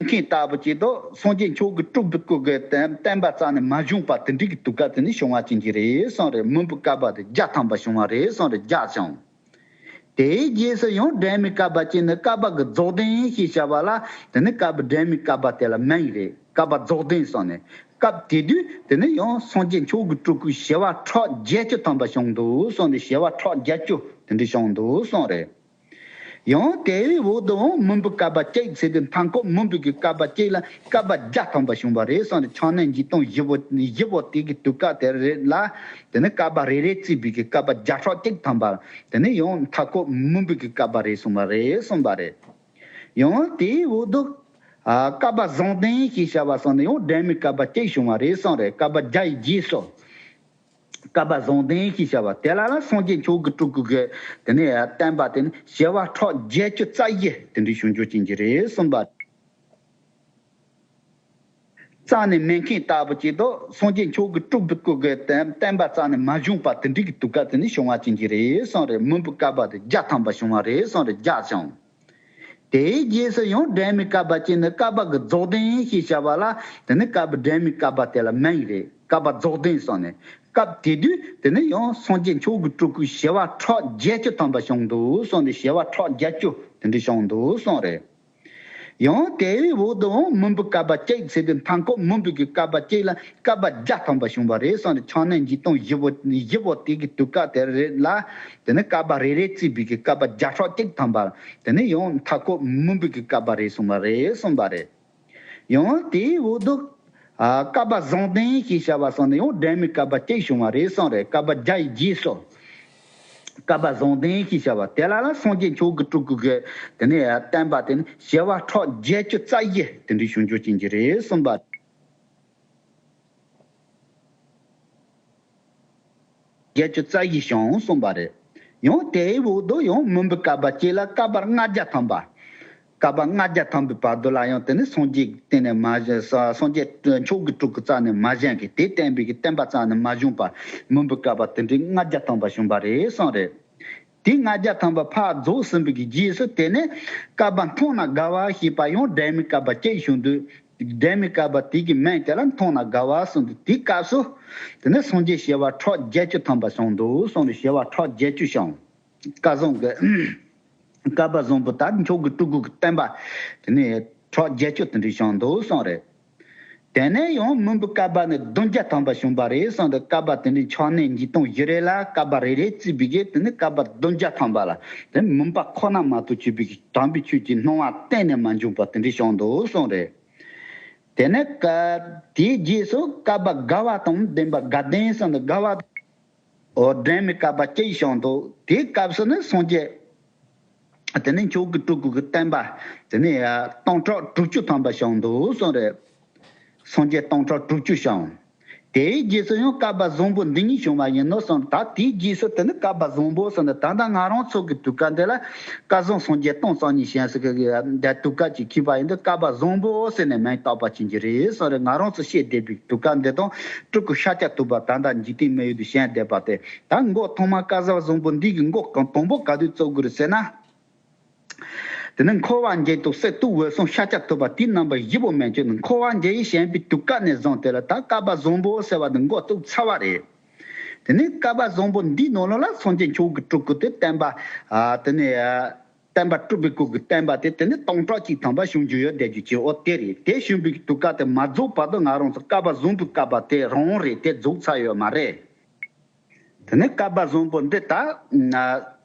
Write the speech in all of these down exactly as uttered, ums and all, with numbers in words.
མཁན་ལྟ་བུ་ཅིག་ཏུ་སངས་རྒྱས་མཆོག་གི་སྤྲུལ་པའི་སྐུ་གི་བསྟན་པ་རྩ་ནས་མ་བྱུང་བ་དེ་འདྲའི་གི་དུས་སྐབས་དེ་ནས་བྱུང་བ་ཅན་གྱི་རེད་གསུངས་རེད། མུན་པའི་བསྐལ་པ་དེ་བརྒྱ་ཐམ་པ་བྱུང་བ་རེད་གསུངས་རེད། བརྒྱ་བྱུང་། དེའི་རྗེས་སུ་ཡང་སྒྲོན་མེའི་བསྐལ་པ་ཅིག་ནི་བསྐལ་པ་གི་རྫོགས་ལྡན་ཞེས་བྱ་བ་ལ། དེ་ནི་བསྐལ་པ་སྒྲོན་མེའི་བསྐལ་པ་དེ་ལ་མིང་རེད། བསྐལ་པ་རྫོགས་ལྡན་གསུངས་ནས། སྐབས་དེ་དུས་དེ་ནི་ཡང་སངས་རྒྱས་མཆོག་གི་སྤྲུལ་སྐུ་བྱེ་བ་ཕྲག་བརྒྱད་ཅུ་ཐམ་པ་བྱུང་འདུག་གསུངས་ནས། བྱེ་བ་ཕྲག་བརྒྱད་ཅུ་དེ་འདྲ་བྱུང་འདུག་གསུངས་རེད། ཡང་དེའི་འོག་ཏུའང་མུན་པའི་བསྐལ་པ་གཅིག་ཟེར་དུས་མཐའ་འཁོབ་མུན་པའི་གི་བསྐལ་པ་གཅིག་ལ་བསྐལ་པ་བརྒྱ་ཐམ་པ་བྱུང་བ་རེད་གསུངས་ནས། ཕྱག་ན་འཇིགས་སྟོང་བཞི་པོ་བཞི་པོ་དེ་གི་དུས་སྐབས་དེ་རེད་ལ། དེ་ནི་བསྐལ་པ་རེ་རེ་བརྩིས་པའི་གི་བསྐལ་པ་བརྒྱ་ཕྲག་གཅིག་ཐམ་པ། དེ་ནི་ཡང་མཐའ་འཁོབ་མུན་པའི་གི་བསྐལ་པ་རེ་གསུངས་པ་རེད་གསུངས་པ་རེད། ཡང་དེའི་འོག་ཏུ། ཨ། བསྐལ་པ་ཟང་ལྡན་ཞེས་བྱ་བ་གསུངས་ནས། ཡང་སྒྲོན་མེའི་བསྐལ་པ་གཅིག་བྱུང་བ་རེད་གསུངས་རེད། བསྐལ་པ་བརྒྱ་ཡི་རྗེས་སུ། བསྐལ་པ་ཟང་ལྡན་ཞེས་བྱ་བ་དེ་ལ་ལ་སངས་རྒྱས་མཆོག་གི་སྤྲུལ་སྐུ་གི་དེ་ནས་བསྟན་པ་དེ་ནི་བྱེ་བ་ཕྲག་བརྒྱད་ཅུ་རྩ་བཞི་དེ་འདྲའི་བྱུང་འཇུག་ཅན་གྱི་རེད་གསུངས་པ། རྩ་ནས་མེད་མཁན་ལྟ་བུ་ཅིག་ཏུ་སངས་རྒྱས་མཆོག་གི་སྤྲུལ་པའི་སྐུ་གི་བསྟན་བསྟན་པ་རྩ་ནས་མ་བྱུང་བ་དེ་འདྲའི་གི་དུས་སྐབས་དེ་ནས་བྱུང་བ་ཅན་གྱི་རེད་གསུངས་རེད། མུན་པའི་བསྐལ་པ་དེ་བརྒྱ་ཐམ་པ་བྱུང་བ་རེད་གསུངས་རེད། བརྒྱ་བྱུང་། དེའི་རྗེས་སུ་ཡང་སྒྲོན་མེའི་བསྐལ་པ་གཅིག་ནི་བསྐལ་པ་གི་རྫོགས་ལྡན་ཞེས་བྱ་བ་ལ། དེ་ནི་བསྐལ་པ་སྒྲོན་མེའི་བསྐལ་པ་དེ་ལ་མིང་རེད། བསྐལ་པ་རྫོགས་ལྡན་གསུངས་ནས། སྐབས་དེ་དུས་དེ་ནི་ཡང་སངས་རྒྱས་མཆོག་གི་སྤྲུལ་སྐུ་བྱེ་བ་ཕྲག་བརྒྱད་ཅུ་ཐམ་པ་བྱུང་འདུག་གསུངས་ནས། བྱེ་བ་ཕྲག་བརྒྱད་ཅུ་དེ་འདྲ་བྱུང་འདུག་གསུངས་རེད། ཡང་དེའི་འོག་ཏུའང་མུན་པའི་བསྐལ་པ་གཅིག་ཟེར་དུས་མཐའ་འཁོབ་མུན་པའི་གི་བསྐལ་པ་གཅིག་ལ་བསྐལ་པ་བརྒྱ་ཐམ་པ་བྱུང་བ་རེད་གསུངས་ནས། ཕྱག་ན་འཇིགས་སྟོང་བཞི་པོ་བཞི་པོ་དེ་གི་དུས་སྐབས་དེ་རེད་ལ། དེ་ནི་བསྐལ་པ་རེ་རེ་བརྩིས་པའི་གི་བསྐལ་པ་བརྒྱ་ཕྲག་གཅིག་ཐམ་པ། དེ་ནི་ཡང་མཐའ་འཁོབ་མུན་པའི་གི་བསྐལ་པ་རེད་གསུངས་པ་རེད་གསུངས་པ་རེད། ཡང་དེའི་འོག་ཏུ། ཨ། བསྐལ་པ་ཟང་ལྡན་ཞེས་བྱ་བ་གསུངས་ནས། ཡང་སྒྲོན་མེའི་བསྐལ་པ་གཅིག་བྱུང་བ་རེད་གསུངས་རེད། བསྐལ་པ་བརྒྱ་ཡི་རྗེས་སུ། བསྐལ་པ་ཟང་ལྡན་ཞེས་བྱ་བ་དེ་ལ་ལ་སངས་རྒྱས་མཆོག་གི་སྤྲུལ་སྐུ་གི་དེ་ནས་བསྟན་པ་དེ་ནི་བྱེ་བ་ཕྲག་བརྒྱད་ཅུ་རྩ་བཞི་དེ་འདྲའི་བྱུང་འཇུག་ཅན་གྱི་རེད་གསུངས་པ། བརྒྱད་ཅུ་རྩ་བཞི་བྱུང་གསུངས་པ་རེད། ཡང་དེའི་འོག་ཏུ་ཡང་མུན་པའི་བསྐལ་པ་གཅིག་ལ་བསྐལ་པ་ལྔ་བརྒྱ་ཐམ་པ། བསྐལ་པ་ལྔ་བརྒྱ་ཐམ་པའི་བར་དུ་ལ་ཡང་དེ་ནི་སངས་རྒྱས་གཏན་ནས་མ་བཞེངས། སངས་རྒྱས་མཆོག་གི་སྤྲུལ་སྐུ་རྩ་ནས་མ་བཞེངས་ཀྱི། དེ་བསྟན་པའི་གི་བསྟན་པ་རྩ་ནས་མ་བྱུང་བ་མུན་པའི་བསྐལ་པ་དེ་འདྲའི་ལྔ་བརྒྱ་ཐམ་པ་བྱུང་བ་རེད་གསུངས་རེད། དེ་ལྔ་བརྒྱ་ཐམ་པ་ཕར་རྫོགས་ཟིན་པའི་གི་རྗེས་སུ། དེ་ནས་བསྐལ་པ་མཐོང་ན་དགའ་བ་ཞེས་པ་ཡང་སྒྲོན་མེའི་བསྐལ་པ་གཅིག་བྱུང་དུས། སྒྲོན་མེའི་བསྐལ་པ་དེ་གི་མིང་དེ་ལ་མཐོང་ན་དགའ་བ་གསུངས་ཏེ། དེའི་སྐབས་སུ་དེ་ནས་སངས་རྒྱས་བྱེ་བ་ཕྲག་བརྒྱད་ཅུ་ཐམ་པ་བྱུང་འདུག་གསུངས་ནས། བྱེ་བ་ཕྲག་བརྒྱད་ཅུ་བྱུང་། བསྐལ་བཟང་གི་བསྐལ་པ་བཟང་པོ་དག་མཆོག་གི་སྤྲུལ་སྐུ་གི་བསྟན་པ་དེ་ནས་ཕྲག་བརྒྱད་ཅུ་དེ་འདྲ་བྱུང་འདུག་གསུངས་རེད། དེ་ནས་ཡང་མུན་པའི་བསྐལ་པ་ནི་བདུན་བརྒྱ་ཐམ་པ་བྱུང་བ་རེད་གསུངས་ཏེ། བསྐལ་པ་དེ་འདྲའི་ཕྱག་ན་འཇིག་སྟོང་བཞི་རེ་ལ་བསྐལ་པ་རེ་རེ་བརྩིས་པའི་གི་དེ་ནི་བསྐལ་པ་བདུན་བརྒྱ་ཐམ་པ་ལ། དེ་མུན་པ་ཁོ་ན་མ་གཏོགས་ཆོད་པའི་གི་དམ་པའི་ཆོས་ཀྱི་སྣང་བ་གཏན་ནས་མ་བྱུང་བ་དེ་འདྲ་བྱུང་འདུག་གསུངས་རེད། དེ་ནས་བསྐལ་དེའི་རྗེས་སུ་བསྐལ་པ་དགའ་བ་དང་ལྡན་པ་དགའ་ལྡན་གསུངས་ཏེ། དགའ་བ། འོ། སྒྲོན་མེའི་བསྐལ་པ་གཅིག་བྱུང་འདུག་དེའི་སྐབས་སུ་ནི་སངས་རྒྱས། དེ་ནས་མཆོག་གི་སྤྲུལ་སྐུ་གི་བསྟན་པ་དེ་ནས་སྟོང་ཕྲག་དྲུག་ཅུ་ཐམ་པ་བྱུང་འདུག་གསུངས་རེད། སངས་རྒྱས་སྟོང་ཕྲག་དྲུག་ཅུ་བྱུང་། དེའི་རྗེས་སུ་ཡང་བསྐལ་པ་བཟང་པོ་འདི་ཉིད་བྱུང་བ་ཡིན་ནོ་གསུངས། ད་དེའི་རྗེས་སུ་དེ་ནི་བསྐལ་པ་བཟང་པོ་ཟེར་ནས། ད་ལྟ་ང་རང་ཚོ་གི་དུས་སྐབས་འདི་ལ་བསྐལ་བཟང་སངས་རྒྱས་སྟོང་རྩ་གཉིས་བྱོན་ཟེར་གི་འདི་དུས་སྐབས་ཀྱི་མཁས་པ་ཡིན་དུས། བསྐལ་པ་བཟང་པོ་ཟེར་ནས་མིང་བཏགས་པ་ཅན་གྱི་རེད་གསུངས་རེད། ང་རང་ཚོ་བཤད་བསྡད་པའི་དུས་སྐབས་འདི་དང་སྤྲུལ་སྐུ་ཤཱཀྱ་ཐུབ་པ་ད་ལྟ་འཇིག་རྟེན་མི་ཡུལ་དུ་བྱོན་བསྡད་པ་དེ། ད་མགོ་ཐོག་མ་བསྐལ་བཟང་པོ་འདི་གི་མགོ་གང་དང་པོ་ག་དུས་བཙུགས་དགོས་རེད་ཟེར་ན། དེ་ནི་འཁོར་བ་འཇིག་དང་སྲིད་དུ་འོད་སྲུང་ཤཱཀྱ་ཐུབ་པ་དེའི་རྣམ་པར་བཞི་པོ་མན་ཆད་ནི་འཁོར་བ་འཇིག་ཡི་བྱོན་པའི་དུས་སྐབས་ནས་བཟུང་སྟེ་ལ། ད་བསྐལ་པ་བཟང་པོ་ཟེར་བ་འདི་མགོ་བཙུགས་ཚར་བ་རེད། དེ་ནི་བསྐལ་པ་བཟང་པོ་འདིའི་ནང་ལོགས་ལ་སངས་རྒྱས་མཆོག་གི་སྤྲུལ་སྐུ་དེ་བསྟན་པ། ཨ། དེ་ནི། ཨ། བསྟན་པ་སྤྲུལ་པའི་སྐུ་གི་བསྟན་པ་དེ་དེ་ནི་སྟོང་ཕྲག་གཅིག་ཐམ་པ་བྱུང་རྒྱུ་ཡོད་བསྡད་རྒྱུ་ཅིག་འོ་དེ་རེད། དེ་བྱུང་བའི་དུས་སྐབས་དེ་མ་རྫོགས་བར་དུ་ང་རང་ཚོ་བསྐལ་པ་བཟང་པོའི་བསྐལ་པ་དེ་རང་རེད། དེ་རྫོགས་ཚར་ཡོད་མ་རེད། དེ་ནས་བསྐལ་པ་བཟང་པོ་འདི་ད།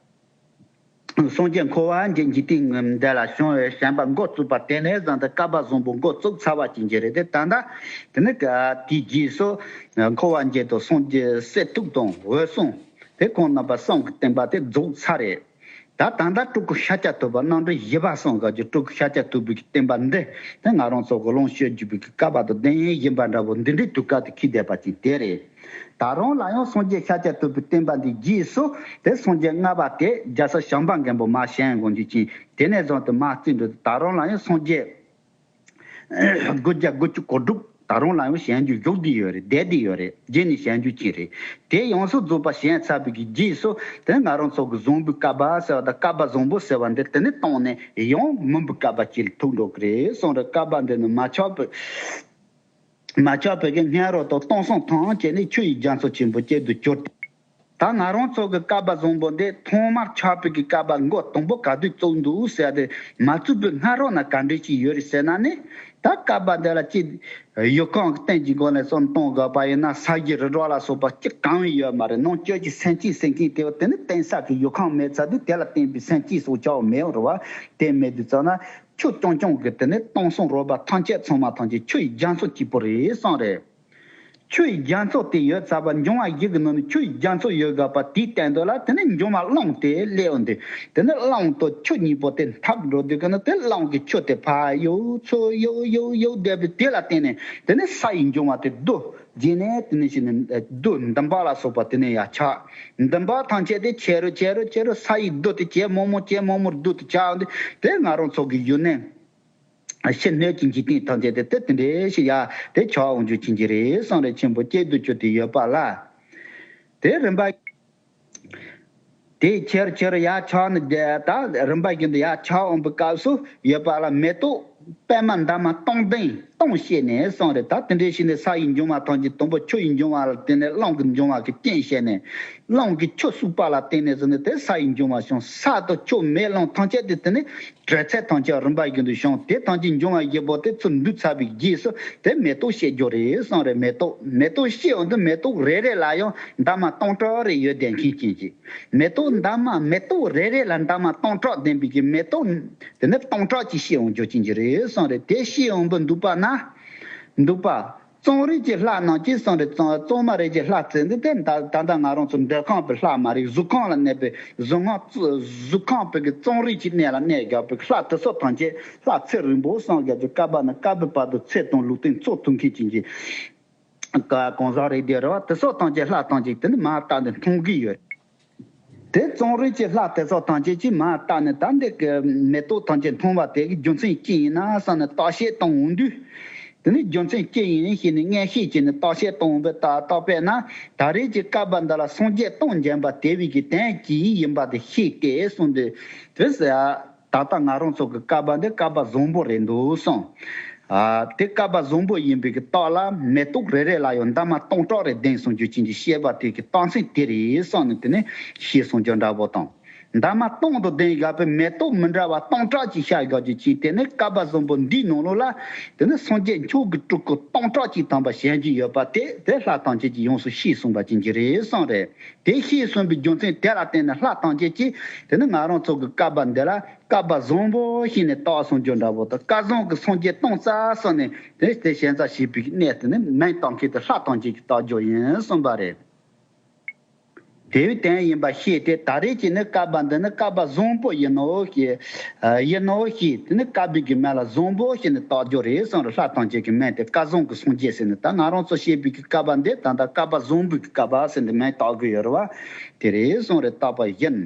ཨ། སངས་རྒྱས་འཁོར་བ་འཇིག་འཇིག་རྟེན་འདི་ལ་བྱོན་བྱོན་པ་འགོ་བཙུགས་པ་དེ་ནས་བཟུང་སྟེ་བསྐལ་པ་བཟང་པོ་འགོ་བཙུགས་ཚར་བ་ཅན་གྱི་རེད་དེ། ད་ལྟ་དེ་ནི་དེའི་རྗེས་སུ་འཁོར་བ་འཇིག་དང་སངས་རྒྱས་སྲིད་ཐུབ་དང་འོད་སྲུང་དེ་ཁོང་རྣམ་པ་གསུམ་གྱི་བསྟན་པ་དེ་རྫོགས་ཚར་རེད། ད་ད་ལྟ་སྤྲུལ་སྐུ་ཤཱཀྱ་ཐུབ་པ་རྣམ་འདྲེན་བཞི་པ་གསུམ་ག་གི་སྤྲུལ་སྐུ་ཤཱཀྱ་ཐུབ་པའི་བསྟན་པ་འདི་དེ་ང་རང་ཚོ་གི་ལོངས་སྤྱོད་རྒྱུ་བའི་སྐབས་དང་ལྡན་ཡིན་པ་འདྲ་བོ་འདི་འདྲའི་དུས་སྐབས་དེ་འཁེལ་བསྡད་པ་ཅིག་དེ་རེད། ད་རུང་ལ་ཡང་སངས་རྒྱས་ཤཱཀྱ་ཐུབ་པའི་བསྟན་པ་འདི་རྗེས་སུ་དེ་སངས་རྒྱས་ལྔ་པ་དེ་རྒྱལ་སྲས་བྱམས་པ་མགོན་པོ་མར་བྱོན་དགོངས་རྒྱུ་ཅན། དེ་ནས་བཟུང་སྟེ་མར་བརྩིས་འགྲོ། ད་རུང་ལ་ཡང་སངས་རྒྱས་དགུ་བརྒྱ་དགུ་བཅུ་གོ་དྲུག་ད་ ད་རུང་ལ་ཡང་གཞན་རྒྱུད་བཞུགས་བསྡད་ཡོད་རེད། བསྡད་བསྡད་ཡོད་རེད། རྗེས་ནས་གཞན་རྒྱུད་ཅིག་རེད། དེ་ཡོངས་སུ་རྫོགས་པ་བཞེངས་ཚར་བའི་གི་རྗེས་སུ་དེ་ང་རང་ཚོ་གི་བཟང་པོའི་བསྐལ་པ་ཟེར་བ་དང་བསྐལ་པ་བཟང་པོ་ཟེར་བ་འདི་དེ་ནི་སྟོང་ནས་ཡང་མུན་པའི་བསྐལ་པ་ཅིག་ལ་ཐུག་འགྲོ་གི་རེད་གསུངས་རེད། བསྐལ་པ་འདི་ནི་མ་ཆགས་པའི་མ་ཆགས་པའི་གི་སྔ་རོལ་དུ་སྟོང་གསུམ་ཐམས་ཅད་ནི་ཆུ་ཡི་རྒྱ་མཚོ་ཆེན་པོ་གཅིག་ཏུ་གྱུར་ཏེ། ད་ང་རང་ཚོ་གི་བསྐལ་པ་བཟང་པོ་འདི་ཐོག་མར་ཆགས་པའི་གི་བསྐལ་པ་མགོ་དང་པོ་ག་དུས་བཙུགས་འདུག་ཟེར་ཏེ་མ་བཙུགས་པའི་སྔ་རོལ་ན་ག་འདྲ་ཅིག་ཡོད་རེད་ཟེར་ན་ནི། ད་བསྐལ་པ་འདི་ལ་ཅི་ཡུལ་ཁམས་ཀྱི་སྟེང་གི་སྒོ་ནས་བསམ་གཏོང་དགོས་པ་ཡིན་ན་ས་གཞི་རི་རབ་ལ་སོགས་པ་ཅི་གང་ཡོད་མ་རེད། ནང་བཅུད་ཀྱི་སེམས་ཅན་སེམས་ཅན་དེ་བ་དེ་ནི་བརྟེན་ས་གི་ཡུལ་ཁམས་མེད་ཚར་དུས་དེ་ལ་བརྟེན་པའི་སེམས་ཅན་སོགས་ཆགས་མེད་རེད་བ། དེ་མེད་དུས་ཙམ་ན་ཆུ་རྐྱང་རྐྱང་གི་དེ་ནི་སྟོང་གསུམ་རོལ་པ་ཐམས་ཅད་ཚང་མ་ཐམས་ཅད་ཆུ་ཡི་རྒྱ་མཚོ་གཅིག་པུ་རེད་གསུངས་རེད། ཆུ་ཡི་རྒྱ་མཚོ་དེ་ཡོད་ཚར་བ་འབྱུང་བ་བཞི་གི་ནང་ནས་ཆུ་ཡི་རྒྱ་མཚོ་ཡོད་དགོས་པ་དེའི་སྟེང་དུ་ལ་དེ་ནས་འབྱུང་བ་རླུང་དེ་སླེབས་འོང་དུས་དེ་ནས་རླུང་དང་ཆུ་གཉིས་པོ་དེ་འཐབ་འགྲོ་དུས་ཀ་ནས་དེ་རླུང་གི་ཆུ་དེ་ཕར་གཡུག་ཚུར་གཡུག་གཡུག་གཡུག་བསྡད་པའི་དེ་ལ་བརྟེན་ནས་དེ་ནས་ས་ཡི་འབྱུང་བ་དེ་རྡོ་རྗེས་ནས་དེ་ནས་ཞིག་ནས་རྡོ་འདུན་པ་ལ་སོགས་པ་དེ་ནས་ཡར་ཆགས། འདུན་པ་ཐམས་ཅད་དེ་ཆེ་རུ་ཆེ་རུ་ཆེ་རུ་ས་ཡི་རྡོ་དེ་ཇེ་མང་མང་ཇེ་མང་མང་རྡོ་དེ་ཆགས་འོང་དུས་དེ་ང་རང་ཚོ་གི་ཡུལ་ནས། ཕྱི་སྣོད་ཀྱི་འཇིག་རྟེན་ཐམས་ཅད་དེ་དེ་དེ་འདྲའི་ཞིག་ཡ་དེ་ཆགས་འོང་རྒྱུ་ཅན་གྱི་རེད་གསུངས་རེད། ཆེན་པོ་སྐྱེ་འདུ་བཅུ་དེ་ཡོད་པ་ལ། དེ་རིམ་པ། དེ་ཁྱེར་ཁྱེར་ཡ་ཆགས་ནས་དེ་ད་རིམ་པ་བཞིན་དུ་ཡ་ཆགས་འོང་པའི་སྐབས་སུ་ཡོད་པ་ལ་མེ་ཏོག་པད་མ་འདབ་མ་སྟོང་ལྡན་སྟོང་བཤད་ནས་གསུངས་རེད། ད་དེ་འདྲའི་ཞིག་ནས་ས་ཡི་འབྱུང་བ་ཐམས་ཅད་དང་པོ་ཆུ་ཡི་འབྱུང་བ་ལ་བརྟེན་ནས་རླུང་གི་འབྱུང་བ་གི་རྐྱེན་བཤད་ནས་རླུང་གི་ཆུ་བསྲུབས་པ་ལ་བརྟེན་ནས་ཟེར་ནས་དེ་ས་ཡི་འབྱུང་བ་བྱུང་། ས་དང་ཆུ་མེ་རླུང་ཐམས་ཅད་དེ་དེ་ནི། དྲོད་ཚད་ཐམས་ཅད་རིམ་པ་བཞིན་དུ་བྱུང་། དེ་ཐམས་ཅད་འབྱུང་བ་བཞི་པོ་དེ་ཚུར་འདུས་ཚར་བའི་རྗེས་སུ་དེ་མེ་ཏོག་སྐྱེ་རྒྱུ་རེད་གསུངས་རེད། མེ་ཏོག་མེ་ཏོག་སྐྱེ་འོང་དུས་མེ་ཏོག་རེ་རེ་ལ་ཡང་འདབ་མ་སྟོང་ཕྲག་རེ་ཡོད་བསྡད་མཁན་ཅན་གྱི་མེ་ཏོག་འདབ་མ་མེ་ཏོག་རེ་རེ་ལ་འདབ་མ་སྟོང་ཕྲག་ལྡན་པའི་གི་མེ་ཏོག་དེ་ནི་སྟོང་ཕྲག་ཅིག་སྐྱེ་འོང་རྒྱུ་ཅན་གྱི་རེད་གསུངས་རེད། དེ་སྐྱེ་འོང་བར་འདུག་པ་ན་འདུག་པ། གཙང་རིས་ཀྱི་ལྷ་རྣམས་ཀྱིས་གསུངས་རེད། གཙང་གཙང་མ་རིས་ཀྱི་ལྷ་ཚེ་འདི་དེ་ད་ད་ལྟ་ང་རང་ཚོ་འདོད་ཁམས་པའི་ལྷ་མ་རེད། གཟུགས་ཁམས་ལ་གནས་པའི་གཟུགས་ཁམས་གཟུགས་ཁམས་པའི་གི་གཙང་རིས་ཀྱི་གནས་ལ་གནས་བཞག་པའི་ལྷ་དེ་ཚོ་ཐམས་ཅད་ལྷ་ཚེ་རིང་པོ་གསུངས་བཞག་རྒྱུ་བསྐལ་པ་ནས་བསྐལ་པའི་བར་དུ་ཚེ་དང་ལུས་རྟེན་འཚོ་ཐུབ་མཁན་ཅན་གྱི་ག་གང་ཟག་རེད་དེ་རེད་བ། དེ་ཚོ་ཐམས་ཅད་ལྷ་ཐམས་ཅད་དེ་ནི་མར་བལྟས་ནས་མཐོང་གི་ཡོད། དེ་གཙང་རིས་ཀྱི་ལྷ་དེ་ཚོ་ཐམས་ཅད་ཀྱིས་མར་བལྟས་ནས་ད་འདི་གི་མེ་ཏོག་ཐམས་ཅད་མཐོང་བ་དེ་གི་རྒྱུ་མཚན་ཅི་ཡིན་ན་བསམ་ནས་བརྟག་དཔྱད་གཏོང་འོང་དུས། དེ་ནི་རྒྱུ་མཚན་ཅི་ཡིན་ཞེས་ནས་མངོན་ཤེས་ཀྱིས་ནི་བརྟག་དཔྱད་གཏོང་བའི་བརྟག་བརྟག་པས་ན་ད་རེས་ཀྱི་བསྐལ་པ་འདི་ལ་སངས་རྒྱས་སྟོང་འབྱོན་པ་དེ་བས་ཀྱི་དོན་ཅི་ཡིན་པ་དེ་ཤེས་ཏེ་གསུངས་ཏེ། དེ་ཟེར། ད་ལྟ་ང་རང་ཚོ་གི་བསྐལ་པ་འདི་བསྐལ་པ་བཟང་པོ་རེད་འདུག་གསུངས། ཨ། དེ་བསྐལ་པ་བཟང་པོ་ཡིན་པའི་གི་རྟགས་ལ་མེ་ཏོག་རེ་རེ་ལ་ཡང་འདབ་མ་སྟོང་ཕྲག་རེ་ལྡན་གསུངས་རྒྱུ་ཅན་གྱི་བཤད་པ་དེ་གི་རྟགས་མཚན་དེ་རེད་གསུངས་ནས་དེ་ནས་བཤད་གསུང་རྒྱུ་འདྲ་པོ་དང་། འདབ་མ་སྟོང་དུ་ལྡན་བཞག་པའི་མེ་ཏོག་མི་འདྲ་བ་སྟོང་ཕྲག་ཅིག་ཤར་བཞག་རྒྱུ་ཅན་དེ་ནི་བསྐལ་པ་བཟང་པོ་འདིའི་ནང་ལོགས་ལ་དེ་ནི་སངས་རྒྱས་མཆོག་གི་སྤྲུལ་སྐུ་སྟོང་ཕྲག་ཅིག་ཐམ་པ་བཞེངས་ཀྱི་ཡོད་པ་དེ་དེ་ལྷ་ཐམས་ཅད་ཀྱིས་ཡོངས་སུ་ཤེས་གསུངས་པ་ཅན་གྱི་རེད་གསུངས་རེད། དེ་ཤེས་གསུངས་པའི་རྒྱུ་མཚན་དེ་ལ་བརྟེན་ནས་ལྷ་ཐམས་ཅད་ཀྱིས་དེ་ནི་ང་རང་ཚོ་གི་བསྐལ་པ་འདི་ལ་བསྐལ་པ་བཟང་པོ་ཞེས་ནས་བཏགས་གསུང་རྒྱུ་འདྲ་པོ་དང་། བསྐལ་བཟང་གི་སངས་རྒྱས་སྟོང་རྩ་གསུངས་ནས་དེ་དེ་ཞེན་ས་བྱེད་པའི་གནས་དེ་ནི་མིང་བཏགས་མཁན་དེ་ལྷ་ཐམས་ཅད་ཀྱིས་བཏགས་རྒྱུ་ཡིན་གསུངས་པ་རེད། དེའི་དོན་ཡིན་པ་ཤེས་ཏེ་ད་རེས་ཀྱི་ནི་བསྐལ་པ་འདི་ནི་བསྐལ་པ་བཟང་པོ་ཡིན་ནོ་ཞེས། ཡིན་ནོ་ཞེས་དེ་ནི་བསྐལ་པའི་གི་མིང་ལ་བཟང་པོ་ཞེས་ནས་བཏགས་རྒྱུ་རེད་གསུངས་རེད། ལྷ་ཐམས་ཅད་ཀྱི་མིང་དེ་བསྐལ་བཟང་གི་སངས་རྒྱས་ཟེར་ནས། ད་ང་རང་ཚོ་བཤད་པའི་གི་བསྐལ་པ་འདི་ད་ལྟ་བསྐལ་པ་བཟང་པོའི་གི་བསྐལ་པ་ཟེར་ནས་མིང་བཏགས་དགོས་ཡོད་རེད་བ། དེ་རེད་གསུངས་རེད། བཏགས་པ་བཞིན།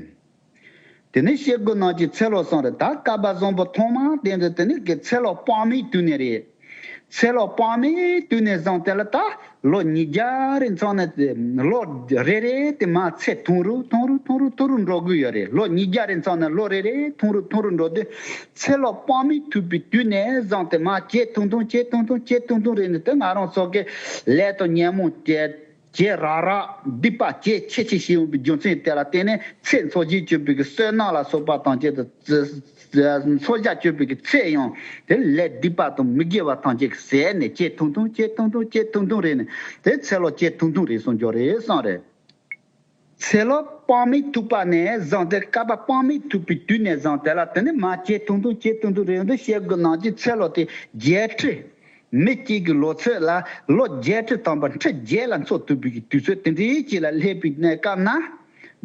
དེ་ནས་བཤད་དགོས་རྣམས་ཀྱི་ཚེ་ལོ་གསུངས་རེད། ད་བསྐལ་པ་བཟང་པོ་ཐོག་མ་དེ་འདི་དེ་ནི་གི་ཚེ་ལོ་དཔག་མེད་དུས་ནས་རེད། ཚེ་ལོ་དཔག་མེད་དུས་ནས་བཟུང་སྟེ་ལ་ད་ལོ་ཉིས་བརྒྱ་རེ་མཚོན་ནས་ལོ་རེ་རེ་དེ་མར་ཚེ་ཐུང་རུ་ཐུང་རུ་ཐུང་རུ་ཐུང་རུ་འགྲོ་གི་ཡོད་རེད། ལོ་ཉིས་བརྒྱ་རེ་མཚོན་ནས་ལོ་རེ་རེ་ཐུང་རུ་ཐུང་རུ་འགྲོ་དུས་ཚེ་ལོ་དཔག་མེད་ཐུབ་པའི་དུས་ནས་བཟུང་སྟེ་མར་ཇེ་ཐུང་ཐུང་ཇེ་ཐུང་ཐུང་ཇེ་ཐུང་ཐུང་རེ་ནས་དེ་ང་རང་ཚོ་གི་ལས་དང་ཉོན་མོངས་ཀྱི་ཇེ་རགས་རགས་སྡིག་པ་ཇེ་ཆེ་ཆེ་ཞིག་ཡོང་བའི་རྒྱུ་མཚན་དེ་ལ་བརྟེན་ནས་ཚེ་འཚོ་བྱེད་སྤྱོད་པའི་གི་བསོད་ནམས་ལ་སོགས་པ་དང་བཅས་ཏེ་འཚོ་བྱ་སྤྱོད་པའི་གི་ཚེ་ཡང་དེ་ལས་སྡིག་པ་དང་མི་དགེ་བ་ཐམས་ཅད་ཟད་ནས་ཇེ་ཐུང་ཐུང་ཇེ་ཐུང་ཐུང་ཇེ་ཐུང་ཐུང་རེད་ནས་དེ་ཚེ་ལོ་ཇེ་ཐུང་ཐུང་རེད་སོང་རྒྱུ་རེད་གསུངས་རེད། ཚེ་ལོ་དཔག་མེད་ཐུབ་པ་ནས་བཟུང་སྟེ་བསྐལ་པ་དཔག་མེད་ཐུབ་པའི་དུས་ནས་བཟུང་སྟེ་ལ་དེ་ནས་མར་ཇེ་ཐུང་ཐུང་ཇེ་ཐུང་ཐུང་རེད་འདུག་བཤད་དགོས་རྣམས་ཀྱི་ཚེ་ལོ་དེ་བརྒྱད་ཁྲི། མི་གཅིག་གི་ལོ་ཚོད་ལ་ལོ་བརྒྱད་ཁྲི་ཐམ་པ་ཁྲི་བརྒྱད་ལ་འཚོ་ཐུབ་པའི་གི་དུས་ཚོད་དེ་འདྲའི་ཅིག་ལ་སླེབས་པའི་གནས་སྐབས་ན།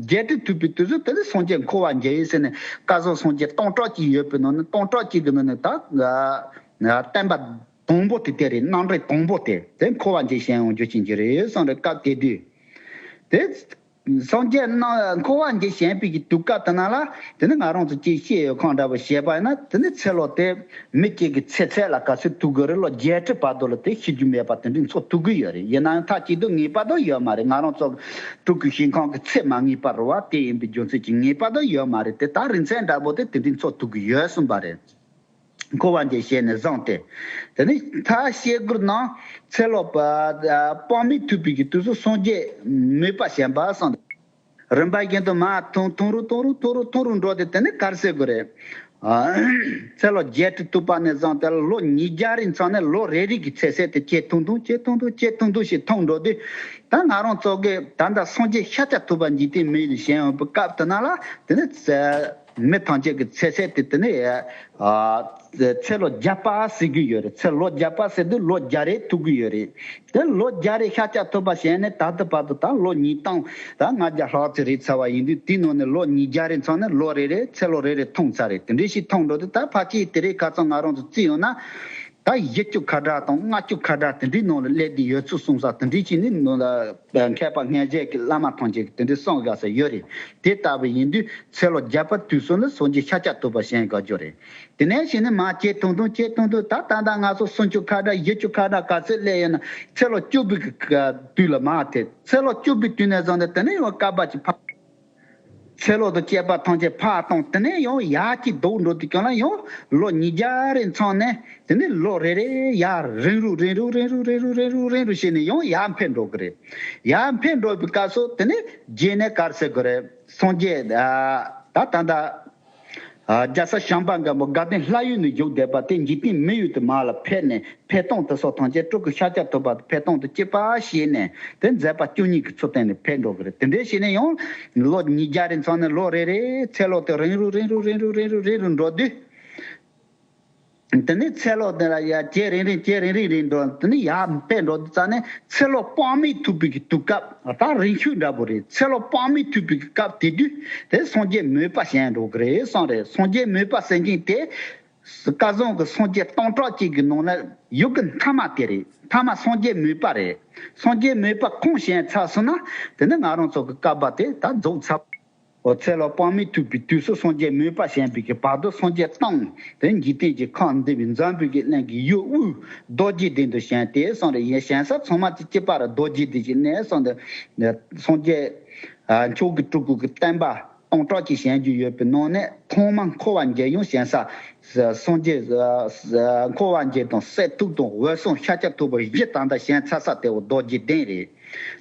བརྒྱད་ཁྲི་ཐུབ་པའི་དུས་ཚོད་དེ་ནི་སངས་རྒྱས་འཁོར་བ་འཇལ་ཡིན་ཟེར་ནས་བསྐལ་བཟང་སངས་རྒྱས་སྟོང་ཕྲག་གཅིག་ཡོད་པའི་ནང་ནས་སྟོང་ཕྲག་གཅིག་གི་ནང་ནས་ད་བསྟན་པ་དང་པོ་དེ་དེ་རེད། རྣམ་འདྲེན་དང་པོ་དེ་དེ་འཁོར་བ་འཇལ་ཞིང་ཡོང་རྒྱུ་ཅན་གྱི་རེད་གསུངས་རེད། སྐབས་དེ་དུས་དེ། སངས་རྒྱས་རྣམས་འཁོར་བ་འདི་ཞེན་པའི་གི་དུས་སྐབས་དེ་ན་ལ། དེ་ནི་ང་རང་ཚོ་ཅིག་བཤད་ཡོད་ཁང་འདྲ་པོ་བཤད་པ་ཡིན་ན། དེ་ནི་ཚེ་ལོ་དེ་མི་གཅིག་གི་ཚེ་ཚད་ལ་ག་ཚོད་ཐུག་གི་རེད། ལོ་བརྒྱད་ཁྲི་བར་དུ་ལ་དེ་ཤི་རྒྱུ་མེད་པ་དེ་འདྲའི་འཚོ་ཐུབ་གི་ཡོད་རེད། ཡིན་ན་ཡང་མཐའ་གཅིག་ཏུ་ངེས་པ་དང་ཡོད་མ་རེད། ང་རང་ཚོ་སྤྲུལ་སྐུ་ཞིང་ཁམས་ཀྱི་ཚེ་མ་ངེས་པ་རེད་བ། དེ་ཡིན་པའི་རྒྱུ་མཚན་གྱིས་ངེས་པ་དང་ཡོད་མ་རེད། དེ་ད་རིང་ཚན་འདྲ་པོ་དེ་དེ་འདྲའི་འཚོ་ཐུབ་གི་ཡོད་གསུངས་པ་རེད། འཁོར་བ་འདི་ཞེན་ནས་བཟུང་སྟེ། དེ་ནི་ད་སྐྱེ་དགུའི་ནང་ཚེ་ལོ་དཔག་མེད་ཐུབ་པའི་གི་དུས་སུ་སངས་རྒྱས་མོས་པ་ཞེན་པ་སངས། རིམ་པ་བཞིན་དུ་མར་ཐུང་ཐུང་རུ་ཐུང་རུ་ཐུང་རུ་ཐུང་རུ་འགྲོ་སྟེ། དེ་ནི་ག་རེ་ཟེར་དགོས་རེད། ཨ། ཚེ་ལོ་བརྒྱད་ཁྲི་ཐུབ་པ་ནས་བཟུང་སྟེ་ལོ་ཉིས་བརྒྱ་རེའི་མཚམས་ནས་ལོ་རེ་རེ་གི་ཚེ་ཚད་དེ་ཇེ་ཐུང་ཐུང་ཇེ་ཐུང་ཐུང་ཇེ་ཐུང་ཐུང་ཞིག་ཐུང་འགྲོ་དུས། ད་ང་རང་ཚོ་གི་ད་ལྟ་སངས་རྒྱས་ཤཱཀྱ་ཐུབ་པ་འཇིག་རྟེན་མི་ཡུལ་ཞེན་ཡོང་བའི་སྐབས་དེ་ན་ལ། དེ་ནི་མི་ཐམས་ཅད་ཀྱི་ཚེ་ཚད་དེ་དེ་ནི། ཨ། ཚེ་ལོ་བརྒྱ་པ་ཟེར་གྱི་ཡོད་རེད། ཚེ་ལོ་བརྒྱ་པ་ཟེར་དུས་ལོ་བརྒྱ་རེ་ཐུབ་ཀྱི་ཡོད་རེད། དེ་ལོ་བརྒྱ་རེ་ཤཱཀྱ་ཐུབ་པ་ཞེན་ནས་ད་ལྟ་བར་དུ་ད་ལོ་ཉིས་སྟོང་ད་ལྔ་བརྒྱ་ལྷག་ཙམ་རེད་ཚར་བ་ཡིན་དུས། དེའི་ནང་ནས་ལོ་ཉིས་བརྒྱ་རེ་མཚམས་ནས་ལོ་རེ་རེ་ཚེ་ལོ་རེ་རེ་ཐུང་ཚར་རེད། དེ་འདྲ་ཞིག་ཐུང་འགྲོ་དུས། ད་ཕལ་ཆེར་དེ་རིང་ཁ་སང་ང་རང་ཚོ་བརྩིས་ཡོང་ན། ད་བཞི་བཅུ་ཁ་གྲངས་དང་ལྔ་བཅུ་ཁ་གྲངས་དེ་འདྲའི་ནང་ལ་སླེབས་བསྡད་ཡོད་ཚུལ་གསུངས་ས་དེ་འདྲ་ཞིག་ནི་ནང་ལ། མཁས་པ་སྔ་རྗེས་ཀྱི་བླ་མ་ཐམས་ཅད་ཀྱིས་དེ་འདྲའི་གསུང་དགའ་ས་ཡོད་རེད། དེ་ལྟ་བུ་ཡིན་དུས་ཚེ་ལོ་བརྒྱ་པ་དུས་སུ་ནི་སངས་རྒྱས་ཤཱཀྱ་ཐུབ་པ་ཞེན་དགའ་རྒྱུ་རེད། དེ་ནས་གཞི་ནས་མར་ཇེ་ཐུང་ཐུང་ཇེ་ཐུང་ཐུང་། ད་ད་ལྟ་ང་ཚོ་སུམ་ཅུ་ཁ་གྲངས་བཞི་བཅུ་ཁ་གྲངས་ག་ཚོད་སླེབས་ཡོད་ན། ཚེ་ལོ་བཅུ་པའི་གི་དུས་ལ་མར་ཐེབས། ཚེ་ལོ་བཅུ་པའི་དུས་ནས་བཟུང་སྟེ་དེ་ནས་ཡང་བསྐལ་པ་གཅིག་ཕར། ཚེ་ལོ་དང་བཅས་པ་ཐམས་ཅད་ཕར་བཏང་། དེ་ནས་ཡང་ཡར་གཅིག་ལྡོག་འགྲོ་དུས་སྒང་ལ་ཡང་ལོ་ཉིས་བརྒྱ་རེ་མཚམས་ནས། དེ་ནས་ལོ་རེ་རེ་ཡར་རིང་རུ་རིང་རུ་རིང་རུ་རིང་རུ་རིང་རུ་རིང་རུ་བྱས་ནས་ཡང་ཡར་འཕེལ་འགྲོ་གི་རེད། ཡར་འཕེལ་འགྲོ་བའི་སྐབས་སུ་དེ་ནས་རྗེས་ནས་ག་རེ་ཟེར་དགོས་རེད། སངས་རྒྱས། ཨ། ད་ད་ལྟ། ཨ། རྒྱལ་སྲས་བྱམས་པ་མགོན་པོ་དགའ་ལྡན་ལྷ་ཡུལ་ནས་བཞུགས་བསྡད་པ་དེ་འཇིག་རྟེན་མི་ཡུལ་དུ་མར་ལ་ཕེབས་ནས། འཕེལ་སྟངས་དེ་སོགས་ཐམས་ཅད་སྤྲུལ་སྐུ་ཤཱཀྱ་ཐུབ་པ་དང་འཕེལ་སྟངས་དེ་གཅིག་པ་བྱས་ནས། དེ་མཛད་པ་བཅུ་གཉིས་ཀྱི་ཚུལ་བསྟན་ནས་འཕེལ་འགྲོ་གི་རེད། དེ་འདྲ་བྱས་ནས་ཡང་ལོ་ཉིས་བརྒྱ་རེ་མཚམས་ནས་ལོ་རེ་རེ་ཚེ་ལོ་དེ་རིང་རུ་རིང་རུ་རིང་རུ་རིང་རུ་རིང་རུ་འགྲོ་དུས། དེ་ནས་ཚེ་ལོ་དེ་ལ་ཡར་ཇེ་རིང་རིང་ཇེ་རིང་རིང་རིང་འགྲོ། དེ་ནས་ཡར་འཕེལ་འགྲོ་དུས་ཙ་ནས་ཚེ་ལོ་དཔག་མེད་ཐུབ་པའི་གི་དུས་སྐབས། ད་རིང་ཤོས་འདྲ་པོ་རེད། ཚེ་ལོ་དཔག་མེད་ཐུབ་པའི་གི་སྐབས་དེ་དུས་དེ་སངས་རྒྱས་མོས་པ་ཞན་འགྲོ་གི་རེད་གསུངས་རེད། སངས་རྒྱས་མོས་པ་ཟེར་མཁན་དེ། སྐལ་བཟང་གི་སངས་རྒྱས་སྟོང་ཕྲག་གཅིག་གི་ནང་ན་ཡོད་གི་མཐའ་མ་དེ་རེད། མཐའ་མ་སངས་རྒྱས་མོས་པ་རེད། སངས་རྒྱས་མོས་པ་ཁོང་ཞན་ཚར་སོང་ན། དེ་ནི་ང་རང་ཚོ་གི་བསྐལ་པ་དེ་ད་རྫོགས་ཚར། འོ། ཚེ་ལོ་དཔག་མེད་ཐུབ་པའི་དུས་སུ་སངས་རྒྱས་མོས་པ་ཞན་པའི་གི་བར་དུ་སངས་རྒྱས་སྟོང་དེ་འཇིག་རྟེན་གྱི་ཁམས་འདི་པའི་འཛམ་བུའི་གི་གླིང་གི་ཡུལ་དབུས་རྡོ་རྗེ་གདན་དུ་ཞན་ཏེ་གསུངས་རེད། ཡིན་ཞན་ས་ཚང་མ་གཅིག་གཅིག་པ་ར་རྡོ་རྗེ་གདན་ཞིག་གནས་གསུངས་ཏེ། སངས་རྒྱས། ཨ། མཆོག་གི་སྤྲུལ་སྐུ་གི་བསྟན་པ་སྟོང་ཕྲག་གཅིག་ཞན་རྒྱུ་ཡོད་པའི་ནང་ནས་ཐོག་མ་འཁོར་བ་འཇལ་ཡང་ཞན་ས། སངས་རྒྱས། ཨ། འཁོར་བ་འཇལ་དང་སྲིད་ཐུབ་དང་འོད་སྲུང་ཤཱཀྱ་ཐུབ་པ་བཞི་ད་ལྟ་ཞན་ཚར་ས་དེ་འོ་རྡོ་རྗེ་གདན་རེད།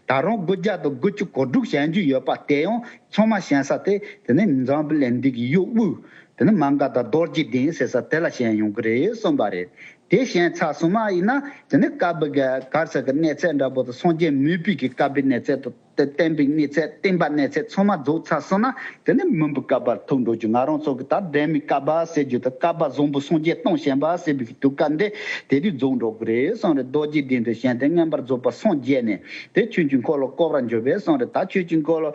ད་རུང་དགུ་བརྒྱ་དང་དགུ་བཅུ་གོ་དྲུག་ཞན་རྒྱུ་ཡོད་པ་དེ་ཡང་ཚང་མ་ཞན་ས་དེ། དེ་ནི་འཛམ་བུ་གླིང་འདི་གི་ཡུལ་དབུས། དེ་ནི་མ་ག་དྷ་རྡོ་རྗེ་གདན་ཟེར་ས་དེ་ལ་ཞན་ཡོང་གི་རེད་གསུངས་པ་རེད། དེ་ཞན་ཚར་སོང་མ་ཡིན་ན། དེ་ནི་བསྐལ་པའི་ག་ག་རེ་ཟེར་གི་གནས་ཚད་འདྲ་པོ་དང་སངས་རྒྱས་མོས་པའི་གི་བསྐལ་པའི་གནས་ཚད་དང་། དེ་བསྟན་པའི་གནས་ཚད། བསྟན་པ་གནས་ཚད་ཚང་མ་རྫོགས་ཚར་སོང་ན། དེ་ནི་མུན་པའི་བསྐལ་པར་ཐུག་འགྲོ་རྒྱུ། ང་རང་ཚོ་གི་ད་འབྲལ་མེད་བསྐལ་པ་ཟེར་རྒྱུ་དང་། བསྐལ་པ་བཟང་པོ་སངས་རྒྱས་སྟོང་ཞན་པ་ཟེར་བའི་གི་དུས་སྐབས་འདི་དེ་དུས་རྫོགས་འགྲོ་གི་རེད་གསུངས་རེད། རྡོ་རྗེ་གདན་དུ་ཞན་ཏེ་མངོན་པར་རྫོགས་པར་སངས་རྒྱས་ནས། དེ་ཆོས་ཀྱི་འཁོར་ལོ་བསྐོར་བར་འགྱུར་བས་གསུངས་རེད། ད་ཆོས་ཀྱི་འཁོར་ལོ།